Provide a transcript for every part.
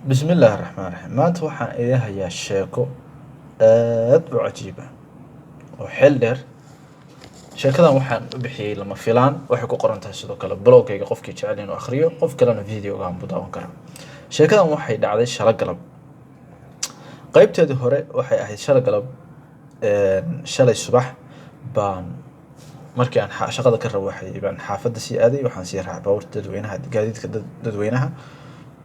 Bismillaahi raxmaani raxiim. Maanta waxaan idin hayaa sheeko aad u cajiib ah oo xeel dheer. Sheekadan waxaan u bixiyey "Lama filaan". Waxay ku qoran tahay sidoo kale blogayga, qofkii jecel inuu akhriyo, qof kalena videogaan buu daawan karaa. Sheekadan waxay dhacday shala galab. Qaybteedii hore waxay ahayd shala galab. Shalay subax baan markii aan shaqada ka rawaxay baan xaafadda sii aaday. Waxaan sii raacay baabuurta dadweynaha, gaadiidka dadweynaha.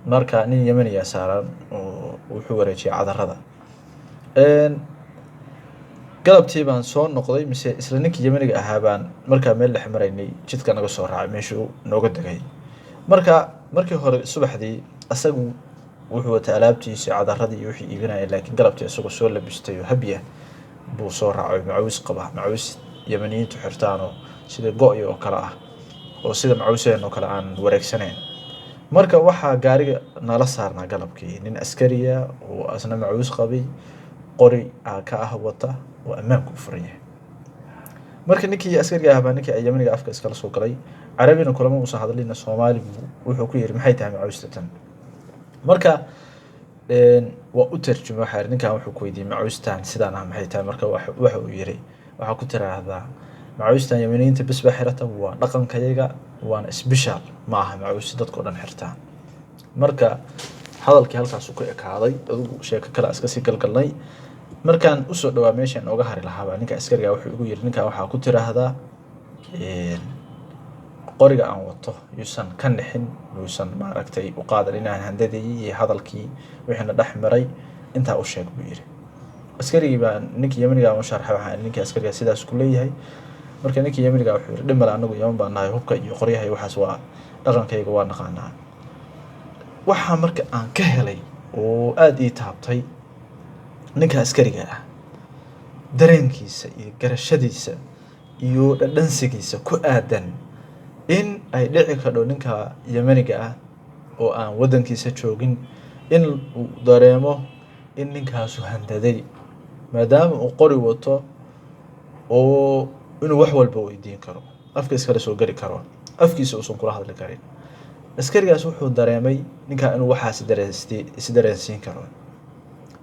Marka nin Yemeniya saaran oo wuxuu wareejiyay cadarada. Galabtii baan soo noqday, mise isla ninkii Yemeniga ahaa baan markaa meel dhex maraynay jidka naga soo raacay, meeshuu nooga degay. Marka markii hore subaxdii asagu wuxuu watay alaabtiisi, cadaradii iyo wixii iibinaya, laakiin galabtii isagoo soo labistay oo habya buu soo raacay, macawis qaba, macawis Yemeniyiintu xirtaanoo sida go-yo oo kale ah oo sida macawiseen oo kale aan wareegsanayn. Marka waxaa gaariga nala saarnaa galabkii nin askariya oo asna macawis qabay, qori ka ah wata oo ammaanku u furan yahay. Marka ninkii askariga ah baa ninkii Yemeniga afka iskala soo galay. Carabina kulama uusan hadlina, Soomaali buu wuxuu ku yiri, "Maxay tahay macawista tan?" Marka waa u tarjumay. Waxaa yiri, "Ninkan wuxuu ku weydiiyey macawistan sidaan ah maxay tahay?" Marka waxa uu yiri, "Waxaa ku tiraahdaa macawistan Yemeniyiinta bes baa xirata, waa dhaqankayaga, waana special, ma aha macawis dadka oo dhan xirtaan." Marka hadalkii halkaas ku ekaaday. Adigu sheeko kale iska sii galgalnay. Markaan usoo dhawaa meeshaan ooga hari lahaabaa ninka askariga wuxuu igu yiri, "Ninkan waxaa ku tiraahdaa qoriga aan wato yuusan ka nixin, yuusan maaragtay u qaadan inaan handadayay iyo hadalkii wixiina dhex maray, intaa u sheeg," buu yiri. Askarigii baa ninkii Yemeniga aan u sharxay. Waxaan ninkii askariga sidaas ku leeyahay. Marka ninkii Yemeniga wuxuu yiri, "Dhib male, anagu Yemen baan nahay, hubka iyo qoryaha iyo waxaas waa dhaqankayga, waa naqaanaa." Waxaa marka aan ka helay oo aada ii taabtay ninka askariga ah dareenkiisa iyo garashadiisa iyo dhadhansigiisa ku aadan in ay dhici kadho ninka Yemeniga ah oo aan waddankiisa joogin in uu dareemo in ninkaasu handaday, maadaama uu qori wato oo inuu wax walba weydiin karo, afka iskala soo geli karo, afkiisa uusan kula hadli karin. Askarigaas wuxuu dareemay ninkaa inuu waxaas isdareensiin karo.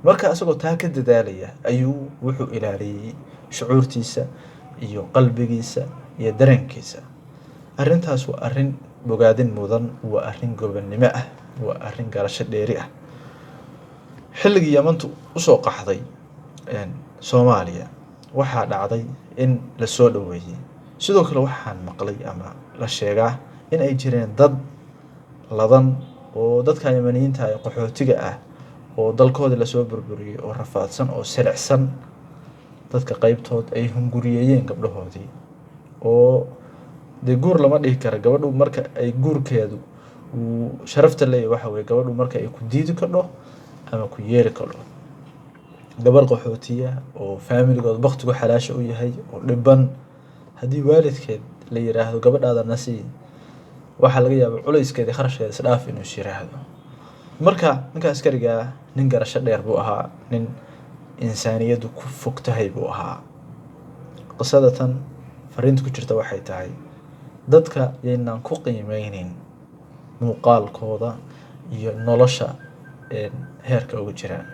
Marka isagoo taa ka dadaalaya ayuu wuxuu ilaaliyey shucuurtiisa iyo qalbigiisa iyo dareenkiisa. Arrintaas waa arrin bogaadin mudan, waa arrin gobonnimo ah, waa arrin garasho dheeri ah. Xilligii Yamantu usoo qaxday Soomaaliya waxaa dhacday in lasoo dhoweeyey. Sidoo kale waxaan maqlay ama la sheegaa in ay jireen dad ladan oo dadka Yamaniyiinta ee qaxootiga ah oo dalkoodii lasoo burburiyey oo rafaadsan oo silicsan, dadka qeybtood ay hunguriyeeyeen gabdhahoodii. Oo dee guur lama dhihi kara, gabadhu marka ay guurkeedu uu sharafta leeyahay waxa weye gabadhu marka ay ku diidi kadho ama ku yeeri kadho. Gabar qaxootiya oo faamiligooda baktigu xalaasha u yahay oo dhiban, haddii waalidkeed la yiraahdo, "Gabadhaada nasii," waxaa laga yaabaa culayskeeda, kharashkeeda isdhaaf inuu is yiraahdo. Marka ninka askariga ah nin garasho dheer buu ahaa, nin insaaniyaddu ku fog tahay buu ahaa. Qisada tan fariinta ku jirta waxay tahay, dadka yaynaan ku qiimeynin muuqaalkooda iyo nolosha heerka ugu jiraan.